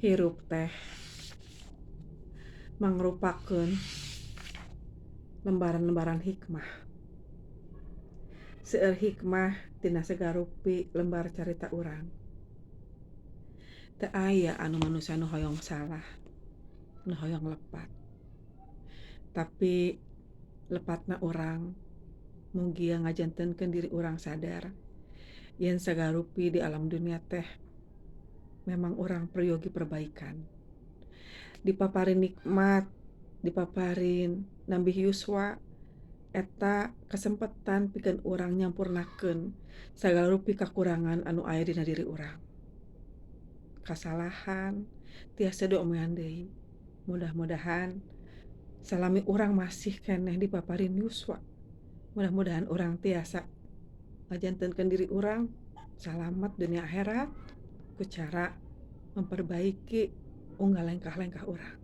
Hirup teh mangrupakeun lembaran-lembaran hikmah. Seueur hikmah tina sagarupi lembar carita urang. Teu aya anu manusia nu hoyong salah, nu hoyong lepat. Tapi lepatna urang mugia ngajantenkeun diri urang sadar yen sagarupi di alam dunia teh memang urang peryogi perbaikan. Dipaparin nikmat, dipaparin nambih yuswa, eta kasempetan pikeun urang nyampurnakeun sagala rupi kakurangan anu aya dina diri urang. Kasalahan tiasa diomean deui. Mudah-mudahan salami urang masih keneh dipaparin yuswa, mudah-mudahan urang tiasa ngajantenkeun diri urang salamet dunia akhirat ku cara memperbaiki unggal lengkah-lengkah urang.